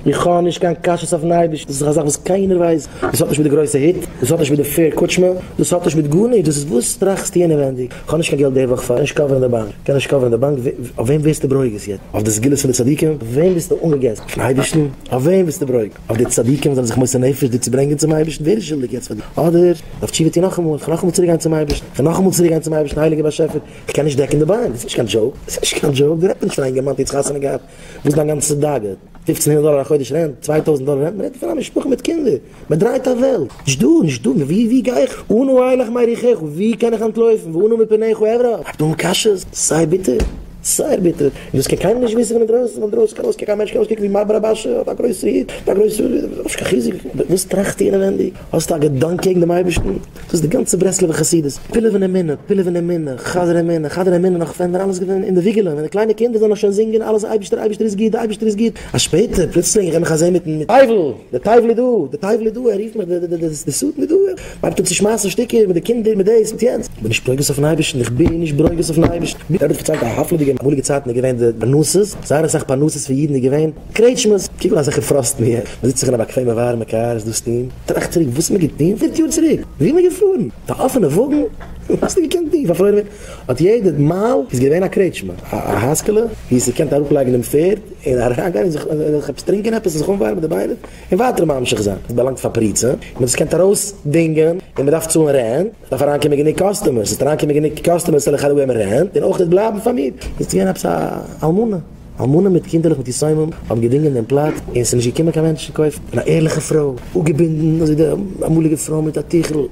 איך האב נישט קיין קשיות אויפן אייבערשטן, דאס איז דאך א זאך וואס קיינער ווייסט, דאס האט נישט מיט די גרויסע היט, דאס האט נישט מיט די פעיר קוטשמע, דאס האט נישט מיט גארנישט, דאס איז וואס טראכסטו אינעווענדיג, איך האב נישט קיין געלט די וואך פאר נישט cover ן די באנק, קען נישט cover ן די באנק, אויף וועם ווערסטו ברוגז יעצט? אויף די סגולות פון די צדיקים? אויף וועם ביסטו אנגעגעסן? אויפן אייבערשטן? אויף וועם ביסטו ברוגז? אויף די צדיקים וואס זענען זיך מוסר נפש דיר צו ברענגען צום אייבערשטן? ווער איז שולדיג יעצט פאר דיר? אדער דארף תשובה טון נאכאמאל, איך וועל נאכאמאל צוריק גיין צום אייבערשטן, איך וועל נאכאמאל צוריק גיין צום אייבערשטן, הייליגער באשעפער, איך קען נישט דעקן די באנק, דאס איז נישט קיין joke, דאס איז נישט קיין joke, דא רעדט מען נישט פון א אינגערמאן וואס האט חתונה געהאט, וואס איז דיין גאנצע דאגה? פופצן הונדערט דאלער א חודש rent? 2000 דאלער rent? מען רעדט פון א משפחה מיט קינדער, מען דרייט א וועלט, נישט דא, נישט דא, ווי ווי גיי איך? אנה אלך מרוחך, ווי קען איך אנטלויפן? ואנה מפניך אברח? הייבט אן קשיות, זייער ביטער, זייער ביטער, און דאס קען קיינער נישט וויסן פון אינדרויסן, פון אינדרויסן קען אויסקוקן א מענטש קען אויסקוקן ווי מר בר אשי האט א גרויסע היט, א גרויסע, נישט קיין חיזוק, וואס טראכסטו אינעווענדיג? האסטו א געדאנק קעגן דעם אייבערשטן? דאס איז די גאנצע ברסלב'ע חסידות, פילעווען אמונה, פילעווען אמונה, חזר אמונה, חדר אמונה, נאך ווען אלעס געווען אין די וויגעלע, ווען די קליינע קינדער זאלן נאך שוין זינגען אלעס אייבערשטער אייבערשטער איז גוט, די אייבערשטער איז גוט, אז שפעטער פלוצלינג איך גיי מיך אזען מיטן טייוול, די טייוול איז דא, די טייוול איז דא, ער רופט מיך, די די די די שטן איז דא, מען הייבט אן צו שמייסן שטיקער מיט די קינדער, מיט דאס, מיט יענץ, איך בין נישט ברוגז אויפן אייבערשטן, איך בין נישט ברוגז אויפן אייבערשטן. דער רבי האט פארציילט א הפלא'דיגע אמאליגע צייטן איז געווען די פרנסות, זייער אסאך פרנסות פון אידן איז געווען קרעטשמעס, קוק אן אזעלכע פראסטן מען זיצט זיך אין א באקוועמע ווארעמע קאר, איז דא steam, טראכט צוריק וואס האט מען געטון פינף יאר צוריק? ווי איז מען געפארן? מיט א אפענע וואגן? וואס האסטו געקענט טון? פארפרוירן ווערן? האט יעדע מייל איז געווען א קרעטשמע, א הייזקעלע ווי עס געקענט אראפלייגן דעם פערד און אריינגיין און זיך עפעס טרינקען עפעס און זיך אנווארעמען די ביינער און ווייטער ממשיך זיין. עס באלאנגט פאר פריצה און מען האט עס געקענט ארויסדינגען און מען דארף צאלן rent, עס דארף אריינקומען גענוג customers, עס וועט אריינקומען גענוג customers זאל איך אראפגעבן rent און אויך וועט בלייבן פאר מיר. איז געווען עפעס א אלמנה. אלמנה מיט קינדערלעך מיט יתומים האבן געדינגען דעם פלאץ און ס'איז נישט געקומען קיין מענטשן קויפן. און א ערליכע פרוי, אפגעבינדן אזוי די אמאליגע פרוי מיט א טיכל,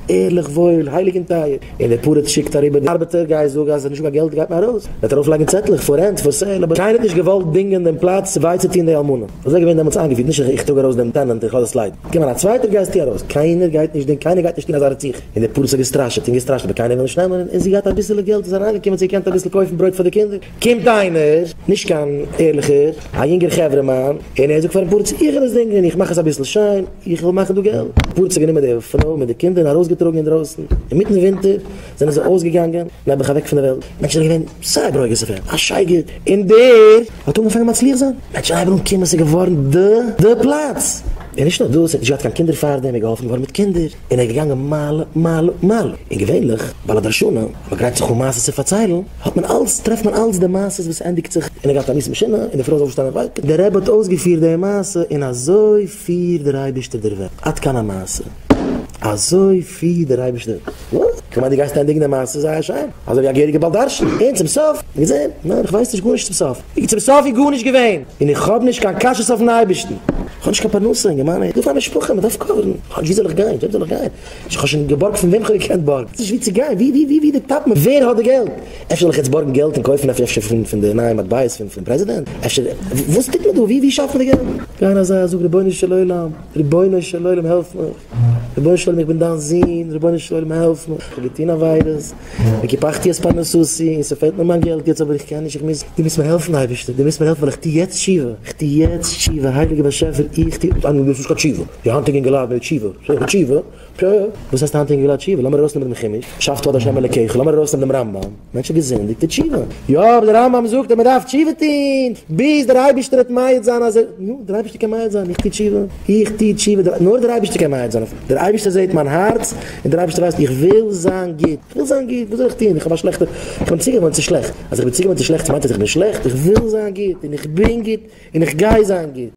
ערליך וואויל, הייליג און טייער. און דער פריץ שיקט אריבער די ארבעטער, גיי זאג אז נישטא קיין געלט גייט מען ארויס. מען וועט ארויפלייגן צעטלעך for rent, for sale, אבער קיינער האט נישט געוואלט דינגען דעם פלאץ וויי צו טון די אלמנה. אזוי איז געווען דעמאלטס איינגעפירט, נישט איך טראג ארויס דעם tenant איך לאז עס ליידיג. קומען א צווייטער גייסטו ארויס. קיינער גייט נישט דינגען, קיינער גייט נישט טון אזא רציחה. און דער פריץ האט געסטראשעט און געסטראשעט אבער קיינער וויל נישט נעמען, און זי געהאט אביסעלע געלט איז אריינגעקומען זי געקענט אביסל קויפן ברויט פאר די קינדער. קומט איינער, נישט קיין ערליכער, א יונגער חברה מאן, און ער זאגט פארן פריץ, איך וויל עס דינגען, איך מאך עס אביסל שיין, איך וויל מאכן דא געלט. פריץ האט גענומען די פרוי מיט די קינדער און ארויסגעטראגן אינדרויסן. אינמיטן ווינטער זענען זיי אויסגעגאנגען, נעבעך אוועק פון די וועלט. מענטשן זענען געווען זייער ברוגז אויף אים, א שייגעץ. און דער האט אנגעפאנגען מצליח זיין. מענטשן הייבן אן קומען, ס'איז געווארן די די פלאץ. און נישט נאר דאס, ער האט נישט געהאט קיין קינדער פארדעם, ער איז געהאלפן געווארן מיט קינדער, און ער איז געגאנגען מעלה מעלה מעלה. און געווענליך, בעל הדרשנים, מען גרייט זיך אן מעשות צו פארציילן, האט מען אלץ, טרעפט מען אלץ די מעשות וואס ענדיגט זיך, און ער געהאט א מיתה משונה, און די פרוי איז אויפגעשטאנען און ווייטער. דער רבי האט אויסגעפירט די מעשה, און אזוי פירט דער אייבערשטער דער וועלט. עד כאן המעשה. אזוי פירט דער אייבערשטער. וואס? כ'מיין דו גייסט ענדיגן די מעשה זייער שיין, אזוי ווי א געהעריגע בעל דרשן, און צום סוף, געזען, ניין איך ווייס נישט גארנישט צום סוף, צום סוף איז גארנישט געווען, און איך האב נישט קיין קשיות אויפן אייבערשטן, איך האב נישט קיין פרנסה, אינגערמאן, איך דארף א משפחה, מען דארף cover ן, ווי זאל איך גיין, וועם זאל איך גיין, איך האב שוין געבארגט פון וועם איך האב געקענט בארגן, נישט ווי צו גיין, ווי ווי ווי ווי די טאפ מען, ווער האט די געלט, אפשר זאל איך יעצט בארגן געלט און קויפן אפשר פון פון די נייע מטבעות פון פון פרעזידענט, אפשר, וואס טוט מען דא, ווי ווי שאפט מען די געלט? גיין אזא זאג רבונו של עולם, רבונו של עולם העלף מיך, רבונו של עולם איך בין דיין זון, רבונו של עולם העלף מיך, איך האב געטון עבירות, וקיפחתי את פרנסתי, און ס'פעלט מיר מיין געלט יעצט אבער איך קען נישט, איך מוז, דו מוזט מיר העלפן אייבערשטער, דו מוזט מיר העלפן ווייל איך טו יעצט תשובה, איך טו יעצט תשובה, הייליגער באשעפער איך טו, דאס איז נישט קיין תשובה, די היינטיגע אינגעלייט מיט תשובה, תשובה, וואס הייסט היינטיגע אינגעלייט תשובה, לאמיר ארויסנעמען דעם חומש, שפטו עד ה' אלקיך, לאמיר ארויסנעמען דעם רמב ם, מענטש האט געזינדיגט, טו תשובה, יא אבער דער רמב ם זאגט אז מען דארף תשובה טון, ביז דער אייבערשטער וועט מעיד זיין אז ער, נו, דער אייבערשטער קען מעיד זיין, איך טו תשובה, איך טו תשובה, נאר דער אייבערשטער קען מעיד זיין אויף מיר, דער אייבערשטער זעט מיין הארץ, און דער אייבערשטער ווייסט איך וויל זיין גוט, איך וויל זיין גוט, וואס זאל איך טון, איך האב א שלעכטע, איך בין צוגעוואוינט צו שלעכט, אז איך בין צוגעוואוינט צו שלעכטס מיינט אז איך בין שלעכט, איך וויל זיין גוט, און איך בין גוט, און איך גיי זיין גוט.